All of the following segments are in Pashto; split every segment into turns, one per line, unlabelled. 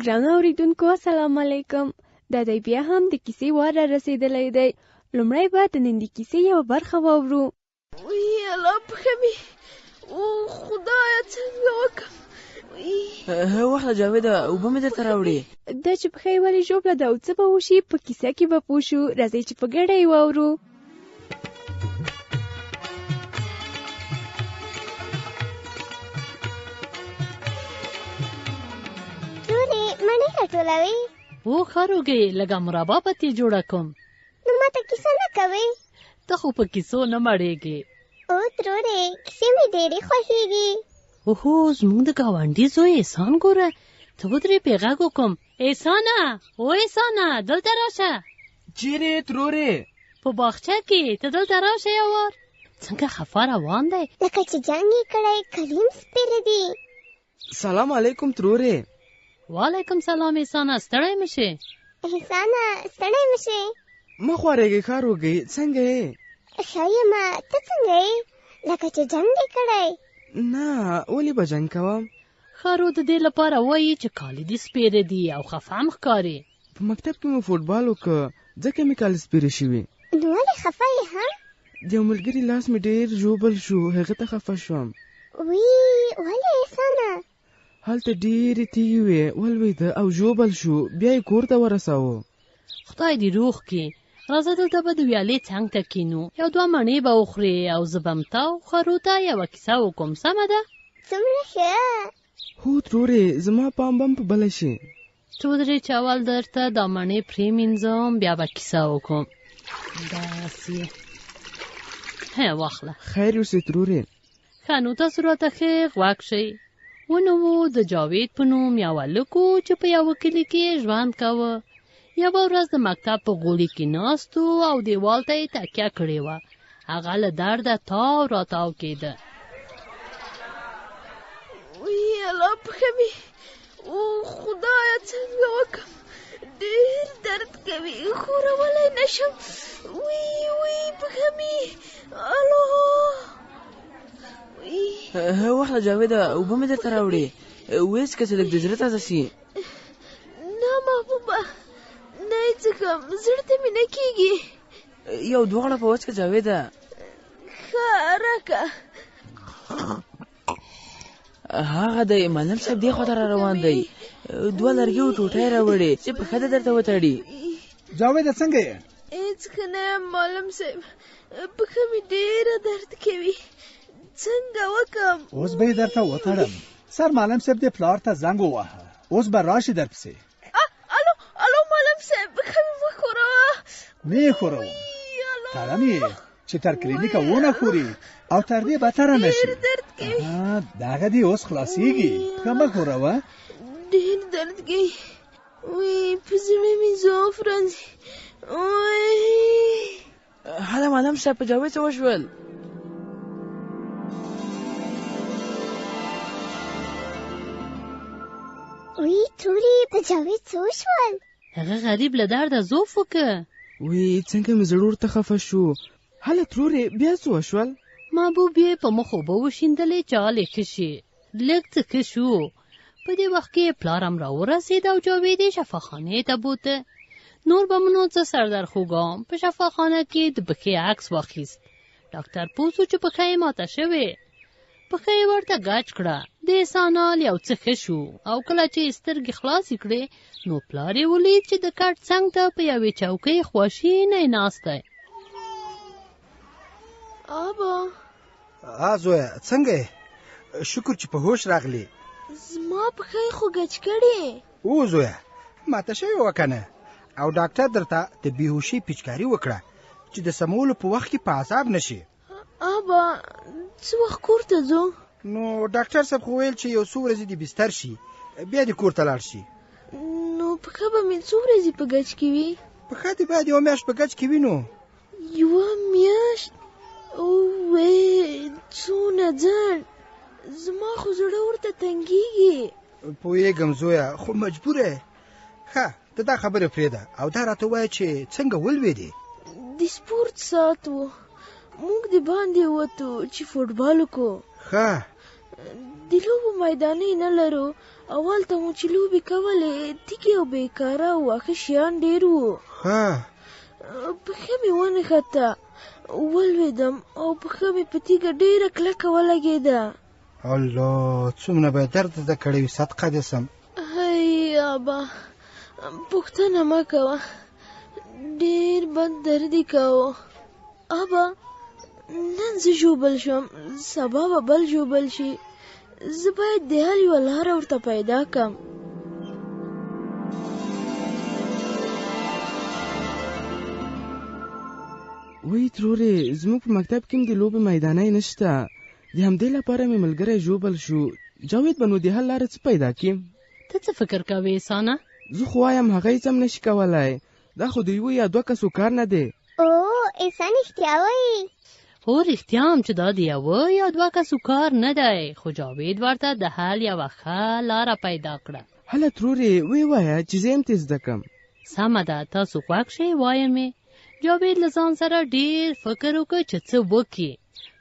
ګرانو اوریدونکو السلام علیکم. دا دی بیا هم د کیسې وار را رسېدلی دی. لومړی به د نن د کیسې یوه برخه واورو.
وی الله پښه مې، او خدایه څنګه وکم؟
واخله جاویده، اوبه مې درته راوړې.
دا چې پښه یې ولې ژوبله ده او څه به وشي، په کیسه کې به پوه شو. راځئ چې په ګډه یې واورو.
تورې مڼې راټولوي.
او خاروګې، لږه مربا به ترې جوړه کوم.
نو ماته کیسه نه کوې؟
ته خو په کیسو نه مړېږې.
او ترورې، کیسې مې ډېرې خوښېږي.
اوهو، زموږ د ګاونډي زوی احسان ګوره، ته ودرې پې غږ وکړم. احسانه، او احسانه، دلته راشه.
چیرې یې ترورې؟
په باغچه کې، ته دلته راشه یو وار. څنګه خفه روان دی.
لکه چې جنګ یې کړی، کلیم سپېره دي.
سلام علیکم ترورې.
وعلیکم سلام احسانه، ستړی مه شې.
احسانه، ستړی مه شې.
مه خوارېږئ ښاروګۍ، څنګه یې؟
ښه یمه، ته څنګه یې؟ لکه چې جنګ دې کړی.
نه، ولې به جنګ کوم؟
ښارو د دې لپاره وایي چې کالي دې سپېره دي او خفه هم ښکارې.
په مکتب کې مو فوټبال وکړ، ځکه مې کالي سپېره شوي.
نو ولې خفه یې ها؟
د یو ملګري لاس مې ډېر ژوبل شو، هغه ته خفه شوم.
وی، ولې احسانه؟
هلته ډېرې تیږې وې، ولوېده او ژوبل شو، بیا یې کور ته ورساوه.
خدای دې روغ کړي. راځه دلته به د ویالې څنګ ته کینو، یو دوه مڼې به وخورې او زه به هم تا او خرو ته یوه کیسه وکړم، سمه ده؟
څومره ښه!
هو ترورې، زما پام به هم په بله شي.
ته ودرې چې اول درته دا مڼې پرېمینځم، بیا به کیسه وکړم. داسې هه واخله.
خیر یوسې ترورې.
ښه نو تاسو راته ښه غوږ شئ. ونه و د جاوید په نوم یو هلک و چې په یوه کلي کې یې ژوند کاوه. یوه ورځ د مکتب په غولي کې ناست و او دیوال ته یې تکیه کړې وه. هغه له درده تاو راتاو کېده.
وی الله پښه مې، او خدایه څنګه وکم؟ ډېر درد کوي، ښورولی نه شم. وی وی پښه مې، الو.
واخله جاویده، اوبه مې درته راوړې، ویې څکه چې لږ د زړه تازه شي.
نه محبوبه، نه یې څکم، زړه ته مې نه کېږي.
یو دوه غړپه وڅکه جاویده.
ښه راکه.
هغه دی معلم صاحب دې خواته را روان دی، دوه لرګي او ټوټه یې راوړې چې پښه دې درته وتړي.
جاویده څنګه یې؟
هېڅ ښه نه یم معلم صاحب، پښه مې ډېره درد کوي، څنګه وکم؟
اوس به یې درته وتړم. سر معلم صاحب دې پلار ته زنګ وواهه، اوس به راشي درپسې.
الو الو معلم صاحب، پښه مې مه ښوروه.
نه یې ښوروم، تړم یې چې تر کلینیکه ونه ښوري او تر دې بتره نه شي.
ډېر درد کوي.
دغه دې اوس خلاصېږي، پښه مه ښوروه.
ډېر درد کوي، وی په زړه مې ضعف راځي. وی
هله معلم صاحب، په جاوید څه وشول؟
وی تورې، په جاوید څه وشول؟
هغه غریب له درده ضعف وکړ.
وی څنګه مې زړه ورته خفه شو. هله ترورې، بیا څه وشول؟
محبوب یې په مخ اوبه وشیندلې چې حال یې ښه شي. لږ څه ښه شو. په دې وخت کې پلار هم راورسېد او جاوید یې شفاخانې ته بوته. نور به مو نو څه سر درخوږم. په شفاخانه کې د پښې عکس واخیست. ډاکټر پوه شو چې پښه یې ماته شوې. پښه یې ورته ګچ کړه. د احسان حال یو څه ښه شو او کله چې یې سترګې خلاصې کړې نو پلار یې ولید چې د کټ څنګ ته په یوې چوکۍ خواشینی ناست دی.
ابا.
ها زویه، څنګه یې؟ شکر چې په هوش راغلې.
زما پښه یې خو ګچ کړې.
او زویه، ماته شوې وه که نه؟ او ډاکټر درته د بیهوشۍ پیچکاري وکړه چې د سمولو په وخت کې په عذاب نه شي.
ابا، څه وخت کور ته ځو؟
نو ډاکټر صاحب خو ویل چې یو څو ورځې دې بستر شي، بیا دې کور ته لاړ شي.
نو پښه به مې څو ورځې په ګچ کې وي؟
پښه دې باید یوه میاشت په ګچ کې وي. نو
یوه میاشت؟ اوې، څونه ځنډ! زما خو زړه ورته تنګېږي.
پوهېږم زویه، خو مجبوره یې. ښه ته دا خبرې پرېږده او دا راته ووایه چې څنګه ولوېدې؟
د سپورت ساعت و، موږ د باندې ووتو چې فوټبال وکړو.
ښه.
د لوبو میدانۍ نه لرو او هلته مو چې لوبې کولې تیږې او بېکاره او واښه شیان ډېر وو.
ښه.
پښه مې ونښته، ولوېدم او پښه مې په تیږه ډېره کلکه ولګېده.
الله، څومره به درد درته کړی وي، صدقه دې سم.
هی ابا، پوښتنه مه کوه، ډېر بد درد یې کاوه. ابا، نن زه ژوبل شوم، سبا به بل ژوبل شي. زه باید د حل یوه لاره ورته پیدا کړم.
وی ترورې، زموږ په مکتب کې هم د لوبې میدانی نشته. د همدې لپاره مې ملګری ژوبل شو. جاوید به نو د حل لاره څه پیدا کړي؟
ته څه فکر کوې سانه؟
زه خو وایم هغه هېڅ هم نشي کولی. دا خو د یوه یا دوه کسو کار نه دی.
او احسان رښتیا وایي.
هو رښتیا هم چې دا د یوه یا دوه کسو کار نه دی، خو جاوید ورته د حل یوه ښه لاره پیدا کړه.
هله ترورې ویې وایه چې زه یې هم ترې زده کړم.
سمه ده، تاسو غوږ شئ وایم یې. جاوید له ځان سره ډېر فکر وکړ چې څه وکړي.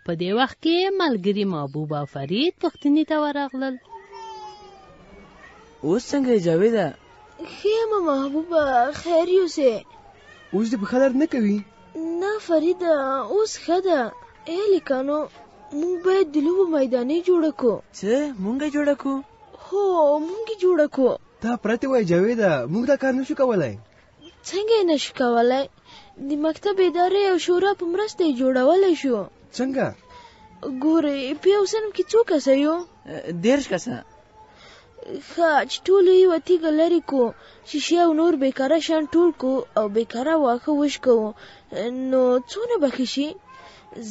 په دې وخت کې ملګري محبوب او فرید پوښتنې ته ورغلل.
اوس څنګه یې جاویده؟
ښه یم محبوبه، خیر یوسې.
اوس دې پښه درد نه کوي؟
نه فریده، اوس ښه ده. ای هلکانو، موږ باید د لوبو میدانۍ جوړه کړو.
څه؟ موږ یې جوړه کړو؟
هو، موږ یې جوړه کړو.
تا پرتې وایې جاویده، موږ دا کار نشو کولی.
څنګه یې نشو کولی؟ د مکتب ادارې او شورا په مرسته یې جوړولی شو.
څنګه؟
ګورئ، په یو صنف کې څو کسه یو؟
30 کسه.
ښه، چې ټولو یوه تیږه لرې کړو، شیشې او نور بېکاره شیان ټول کړو او بېکاره واښه وشکوو، نو څونه به ښه شي؟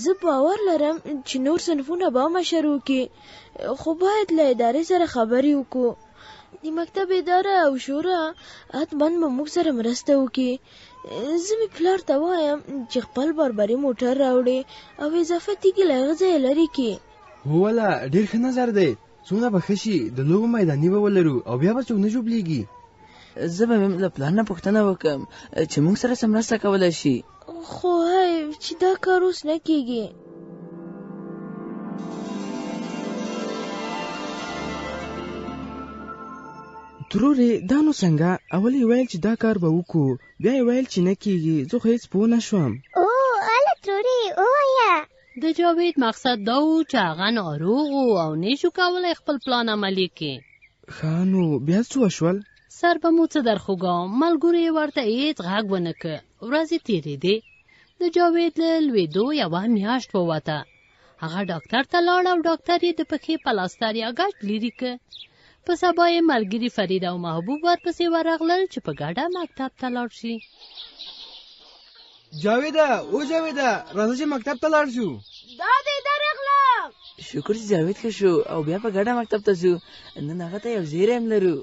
زه باور لرم چې نور صنفونه به هم اشر وکړي، خو باید له ادارې سره خبرې وکړو. د مکتب اداره او شورا حتما به موږ سره مرسته وکړي. زه مې پلار ته وایم چې خپل باربري موټر راوړي او اضافه تیږې له هغه ځایه لرې کړي.
هو ولا، ډېر ښه نظر دی. څومره به ښه شي، د لوبو میداني به ولرو او بیا به څوک نه ژوبلېږي.
زه به مې له پلار نه پوښتنه وکړم چې موږ سره څه مرسته کولی شي.
خو حیف چې دا کار اوس نه کېږي.
ترورې، دا نو څنګه؟ اول یې ویل چې دا کار به وکړو، بیا یې ویل چې نه کېږي. زه خو هېڅ پوه نه شوم.
او هله ترورې، ووایه.
د جاوید مقصد دا و چې هغه ناروغ و او نشو کولی خپل پلان عملي کړي.
ښه نو بیا څه وشول؟
سر به مو څه درخوږم، ملګرو یې ورته هېڅ غږ ونه کړ. ورځې تېرېدې. د جاوید له لوېدو یوه میاشت ووته. هغه ډاکټر ته لاړ او ډاکټر یې د پښې پلاستر یا ګچ لیرې کړ. په سبا یې ملګري فرید او محبوب ورپسې ورغلل چې په ګډه مکتب ته لاړ شي.
جاویده، او جاویده، راځه چې مکتب ته لاړ شو.
دا دی درغلم.
شکر چې جاوید ښه شو او بیا په ګډه مکتب ته ځو. نن هغه ته یو زیری هم لرو.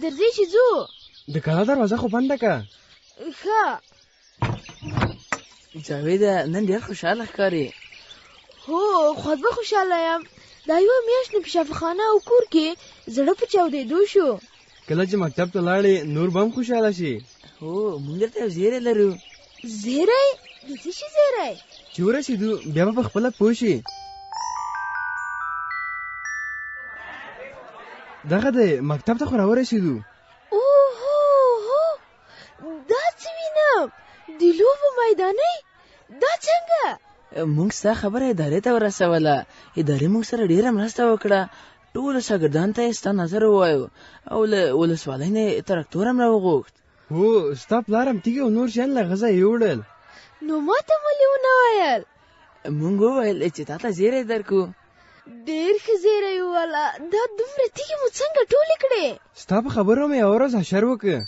درځئ چې ځو.
د کلا دروازه خو بنده که.
ښه.
جاویده، نن ډېر خوشحاله ښکارې.
هو، خو به خوشحاله یم. دا یوه میاشت مې په شفاخانه او کور کې زړه په چاودېدو شو.
کله چې مکتب ته لاړې نور به هم خوشحاله شي.
هو، موږ درته یو زیری لرو.
زیری؟ د څه شي زیری؟
چې ورسېدو بیا به په خپله پوه شي. دغه دی مکتب ته خو راورسېدو.
اوهو هو، دا څه وینم؟ د لوبو میدانۍ؟ دا څنګه؟
موږ ستا خبره ادارې ته ورسوله. ادارې موږ سره ډېره مرسته وکړه. ټولو شاګردانو ته یې ستا نظر ووایو او له ولسوالۍ نه یې تراکتور هم راوغوښت.
هو، ستا پلار هم تیږې او نور شیان له هغه ځایه یوړل.
نو ما ته ولې ونه ویل؟
موږ وویل چې تا ته زیری درکړو.
ډېر ښه زیری وواله. دا دومره تیږې مو څنګه ټولې کړې؟
ستا په خبرو مې یوه ورځ حشر وکړ.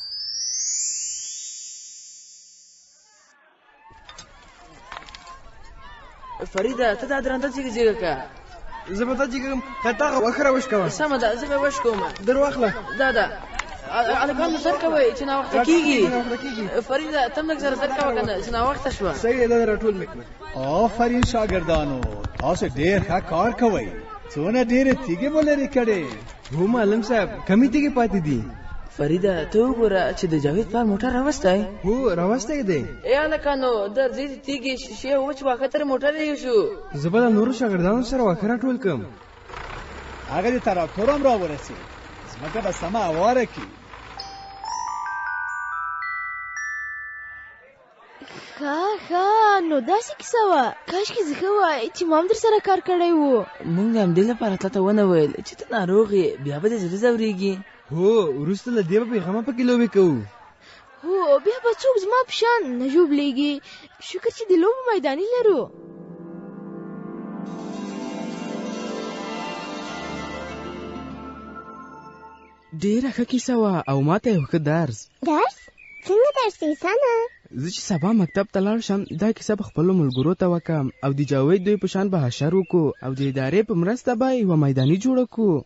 فریده، ته دا درنده ځیګه ځیګه که.
زه به تا جګم، که تا هغه وښه راوشکوه.
سمه ده، زه به یې وشکوم.
در واخله.
دا ده. هلکانو زر کوئ چې ناوخته کېږي. فریده، ته هم لږ سره زر کوه که نه چې ناوخته شوه.
صحیح ده، راټول مې کړه.
آفرین شاګردانو، تاسو ډېر ښه کار کوئ. څونه ډېرې تیږې مو لرې کړې.
هو معلم صاحب، کمې تیږې پاتې دي.
فریده ته وګوره چې د جاوید پلار موټر راوستی.
هو راوستی دی.
ای هلکانو درځئ د تیږې شیشې او وچ واښه تر موټر یوسو.
زه به له نورو شاګردانو سره واښه راټول کړم.
هغه د تراکتور هم راورسېد، ځمکه به سمه اواره کړي.
ښه ښه نو داسې کیسه وه. کاشکې زه ښه وای چې ما هم درسره کار کړی و.
مونږ د همدې لپاره تا ته ونه ویل چې ته ناروغ یې، بیا به دې زړه ځورېږي.
هو وروسته له دې به بېغمه پکې لوبې کوو.
هو بیا به څوک زما په شان نه ژوبلېږي. شکر چې د لوبو میداني لرو.
ډېره ښه کیسه وه او ماته یو ښه درس.
درس؟ څنګه درس احسانه؟
زه چې سبا مکتب ته لاړ شم دا کیسه به خپلو ملګرو ته وکم او د جاوید دوی په شان به حشر وکړو او د ادارې په مرسته به یوه میداني جوړه کړو.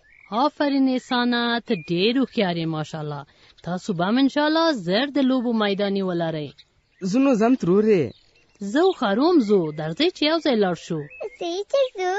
آفرین احسانه ته ډېر هوښیار یې ماشاءالله. تاسو به هم انشاءالله زر د لوبو میداني ولرئ.
زه نو ځم ترورې.
زه او خاروم ځو، درځئ چې یو ځای لاړ شو.
ځئ چې ځو.